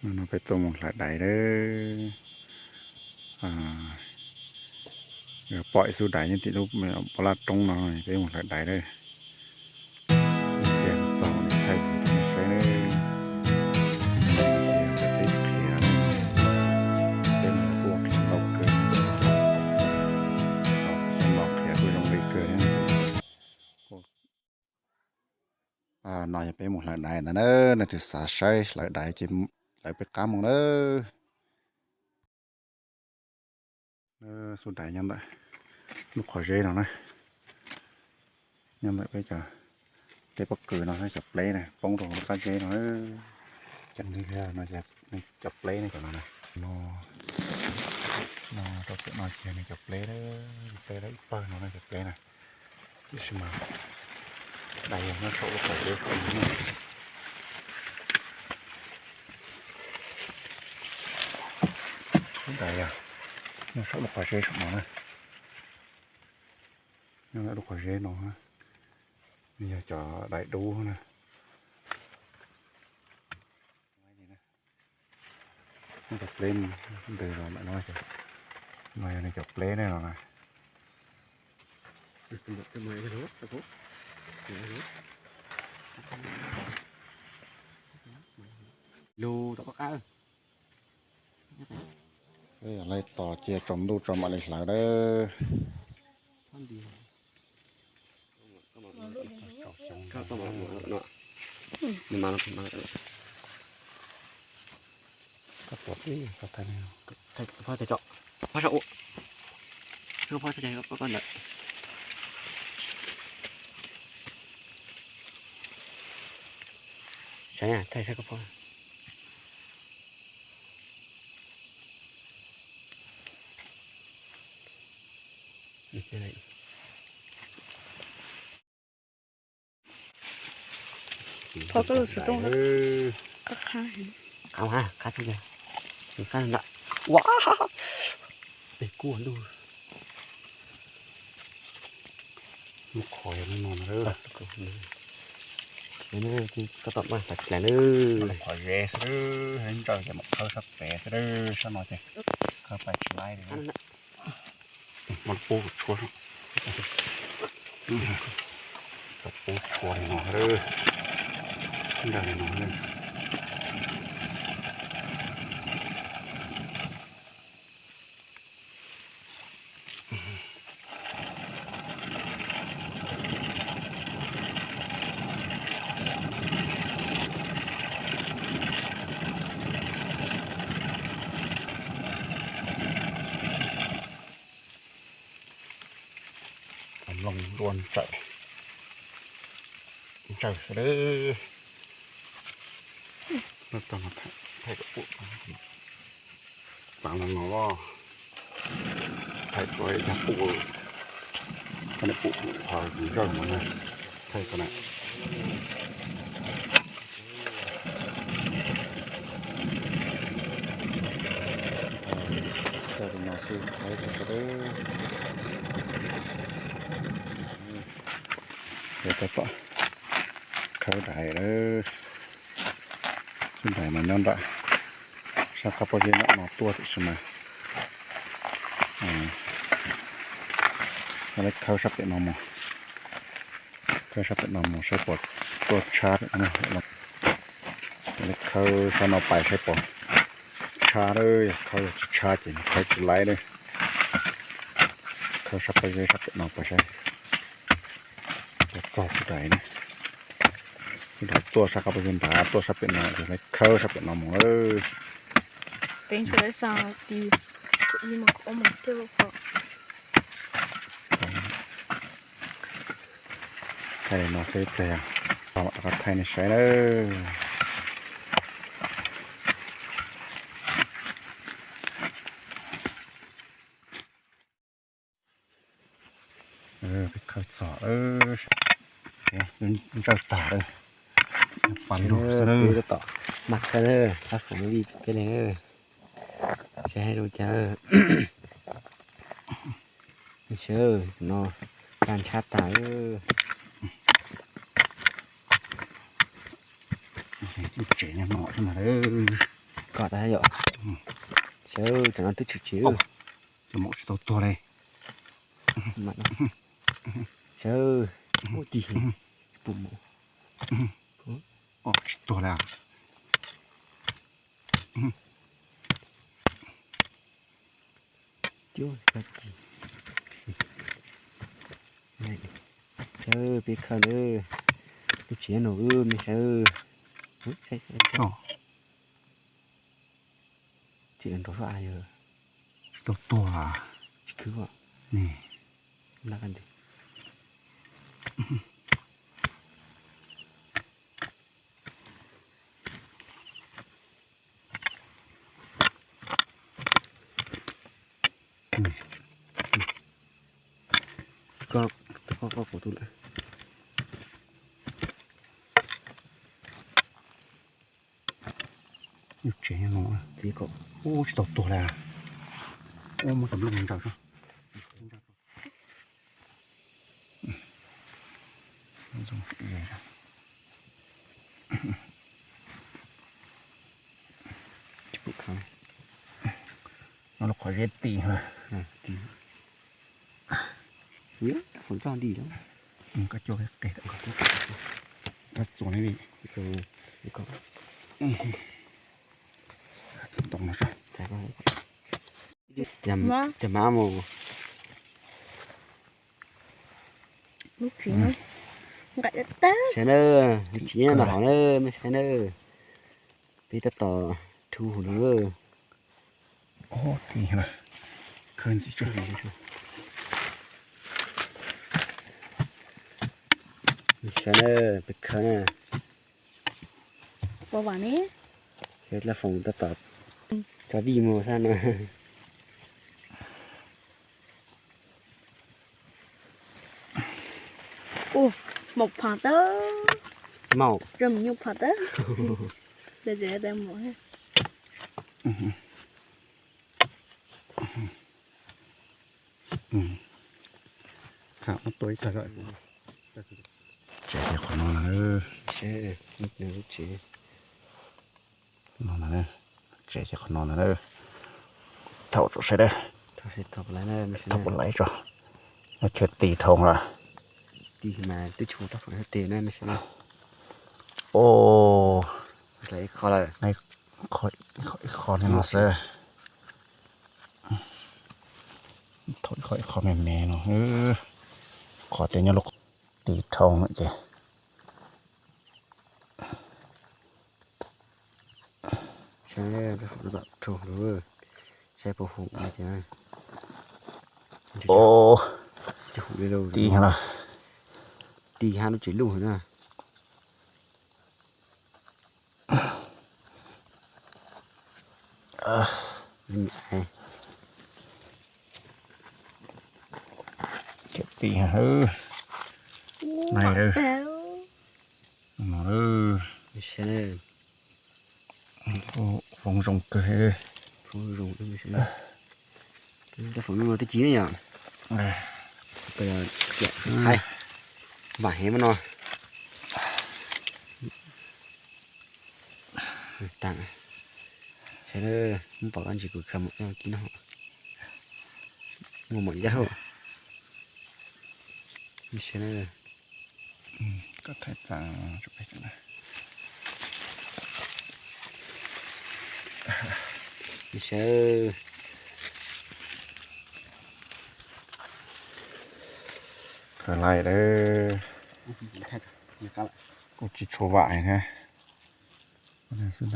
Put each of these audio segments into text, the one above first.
No peb tuaj mus hlawv dais lawm. Pom ib xub dais nyob tim lub pob laj roob no, peb mus hlawv dais lawm. Tias txog thaij ces saib, peb qhia, peb mus ua qhia ntau kawg, qhia ntau qhia kuj zoo li kawg. No yog peb mus hlawv dais ntag na, leej twg xav saib hlawv dais ces lawv peb qab mus na. Xub dais nyob ntawm lub qhov zeb no na, nyob ntawm peb cov tej pob kws no, cov pleb na poob rau lub qab zeb no. Cov pleb ne, cov no na, no rau pem no ces nws cov pleb, pleb lawm ib pawg no na, cov pleb na. Tiam sis mas dais yog nyob saum lub qhov zeb saum no. Lub dais yog nyob saum lub qhov zeb saum no na. Nyob ntawm lub qhov zeb no, nws yog cov dais dub na. Cov pleb ntws los ntawm no, no yog nws cov pleb ne los na. Lub tom qab, laij tos cia tsaus ntuj tso mam li hlawv lawm. Saib, thaij saib koj phob. Phob koj lug xov tooj na. Qab qab, qab tib, qab ntawm, ua, pem kuj lug. Lub qhov yog lub no na. Koj tom mas tas dlaim lawm. Qhov zeb xwb, ntsawj ces mam khawb sab pem xwb, sab no ces khawb pais tsis laib li. Muab pub tshuab, pub tshuab li no, ntsawj li no. Loo dua ntsawm, ntsawj xwb. Thaij kom pum, txav los no, thaij kom ib tag pum, koj niam pum qhov ntsawj no na, thaij koj na. Txawj li no xwb thaiv rau sawv daws. Ces tab tom khawb dais lawm. Lub dais mas nyob nram sab qab pob zeb nram no tuaj tiam sis mas yog lawv khawb sab pem no mus, khawb sab pem no mus saib puas tuaj tshab pem no. Lawv khawb sab no pais saib puas tshab lawm, yog khawb yog tsis tshab ces khawb tsis laib lawm. Khawb sab pob zeb sab pem no pais saib puas txog tus dais na. Tus dais tuaj sab qab pob zeb nrad, tuaj sab pem no ces lawv khawb sab pem no mus lawm. Thaij li no xwb pliag, thaij nej saib nawb. Peb khawb txog, ntsawj tag lawm, pas lug xwb na. Mas khawb na, qab foom vij peb ne, saib zoo cas. Sawv no, tag ntshab tag. Lub tsev nyob no xwb mas. Koj tas yom. Sawv, tam no twb tshwm tsev. Cov maum tsis tau tuag li. Sawv, ua tig, pum maum. Tsis tuag li. Sawv, peb khawb na, twb tsis nug me sawv. Tsis nrov suab yog tsis tau tuag. Tsis khwb. Ni, lab qab nti. Koj, koj, koj kuv tus lawm. Yus tsev no, ub, tsis tau tuag li. Ub, muab cov nplooj ntsaws. No lub qhov zeb ti lawm. Koj coj qis, koj txuas li. Cov mab mus. Saib na, lub tsev no hauv na, mej saib na. Peb tab tom thu hauv no. Khawb ntxiv tso. Saib na, peb khawb na. Saib dlab foom tab tom tso vij mus xab no. Ua, maum pham tawb. Maum. Rau me nyuam pham tawb. Ntawd tseem tawb maum. Tsev tias qhov no na. Tsev no na, tsev tias qhov no na. Thaum tso seb, thaum puas laiv tso. Chaw tis dhau lawm. O, ib qho li no xwb. Thaum ib qho ib qho me me no, qhov tias nyob lub tis dhau lawm ces. Saib, saib puas hum no ces. O, tis lawm. Tis hab lub tsev luj na. Cov tis hab. Nai lawm. No lawm. Foom zoo kawg. Foom zoo. Foom no twb ci ne yom. Vam heev mas no. Saib, muab pom koj ntsis kuv khaws mus coj kib no. Muaj mom ncaj hauj. Saib, koj thaij txav. Saib, khaws lais lawm. Kuj tsis tshua vam thiab. Xwb,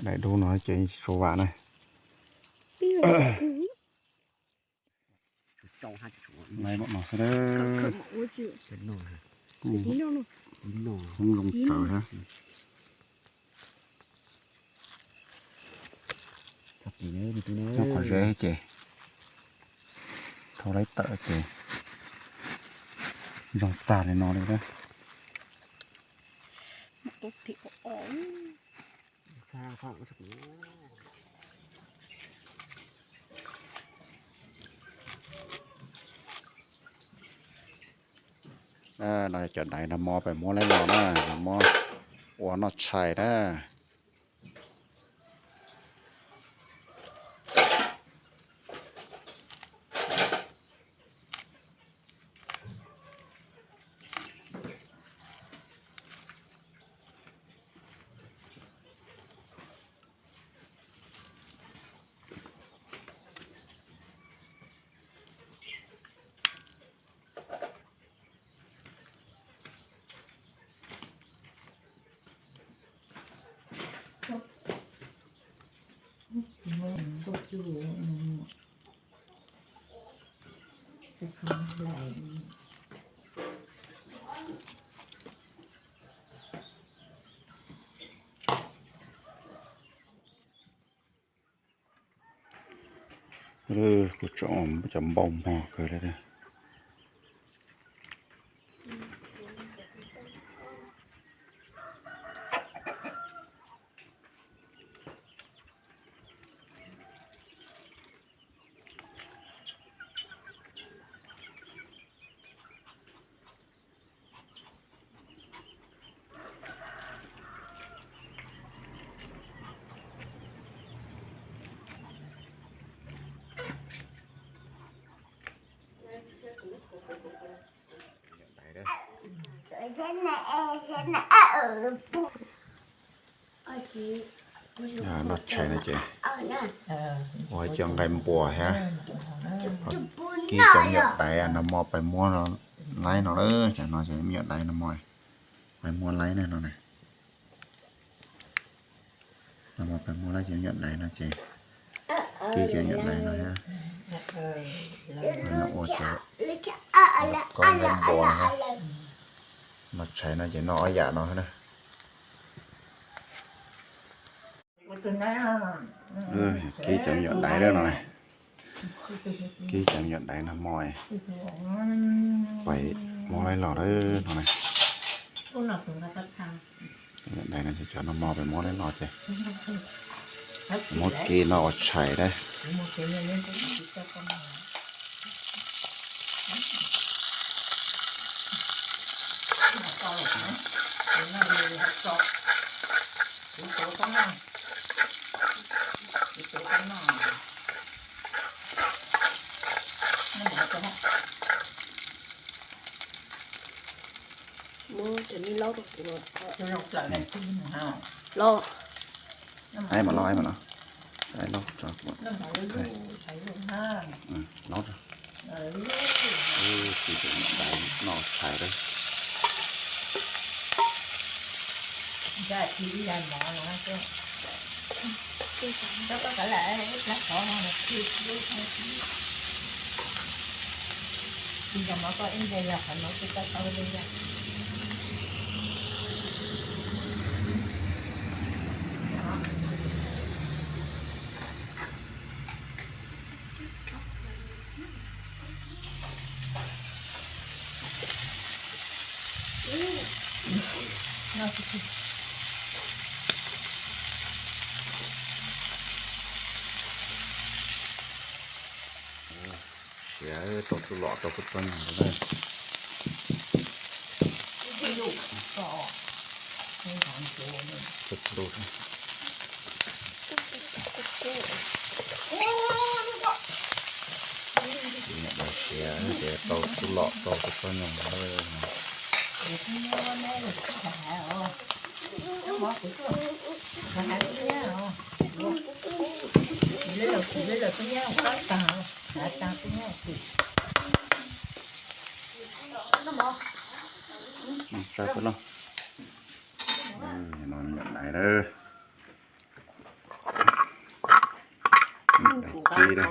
daim dub no ces tsis tshua vam na. Lais mam no xwb. Zoo tsawv thiab. Nyob qhov zeb ces thau laib tawm ces zoo tag li no li na. No cov daiv no mov pem muab lawm los na, muab ua noj tshais na. Kuv tso cov npau mog kawg li. Noj tshais no ces ua cov nqaij npuas thiab. Kiv cov me nyuam daiv no mog pais muab laib no lawm, cov no cov me nyuam daiv no mog, pais muab laib ne no ne. No mog pais muab laib cov me nyuam daiv no ces kiv cov me nyuam daiv no thiab. Ua cov koj nqaij npuas thiab. Noj tshais no ces noj ob yam no na. Kiv cov me nyuam daiv lawm no. Kiv cov me nyuam daiv no mog, pais muab laib los lawm no na. Cov me nyuam daiv no ces cov no mog pais muab laib los ces muab kiv no ua tshais dab. Muab cov me laub rau kuv los. Aib mas los, aib mas los. Aib los tso kuv. Los, noj tshais dab. Siav rau txuj lom rau kub txob nyoos rau na. Siav ces rau txuj lom rau kub txob nyoos na. Tsa peb los. No me nyuam daiv na. Daiv kib na.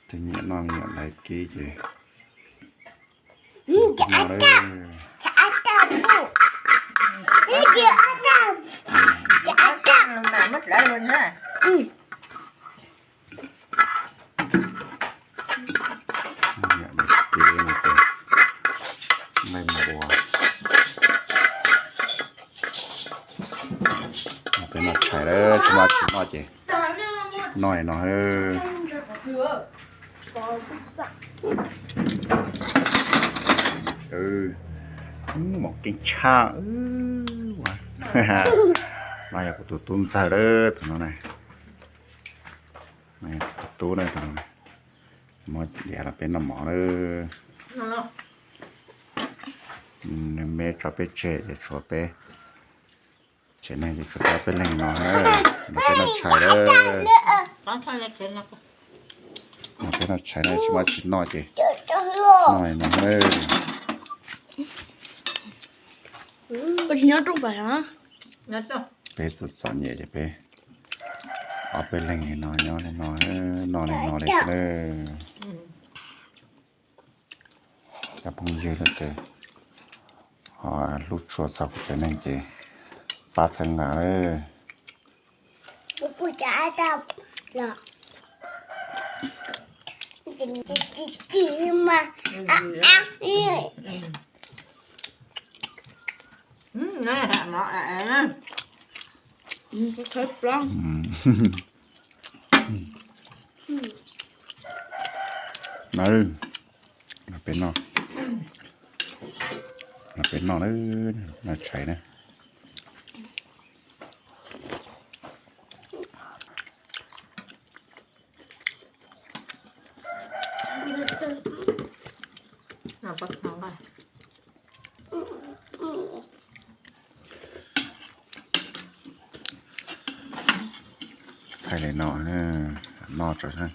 Tej nyiam noj me nyuam daiv kib ces noj na. Yam daiv kib no ces nqaij npua. Peb noj tshais lawm, tsis muaj tsis noj ces noj no. Mov keej tshaj. No yog kuv tus tub ntxawg lawm tus no na. Tus tub na, tus no. Muab diav los peb noj mov lawm. Nws me tso peb tseg ces tshuav peb, tsev neeg ces tshuav peb leeg no na. Los peb noj tshais lawm. Los peb noj tshais na, tsis muaj tsis noj ces noj no na. Ua tsis nyob rooj pam. Peb txom txom nyem ces peb ob peb leeg li no nyob li no, noj li no li xwb lawm. Cov phooj ywg lawm ces ho hlub tshua txog kuv tsev neeg ces pab txhawb nqa lawm. Peb noj, peb noj, noj tshais na. Thaij li no, noj tso.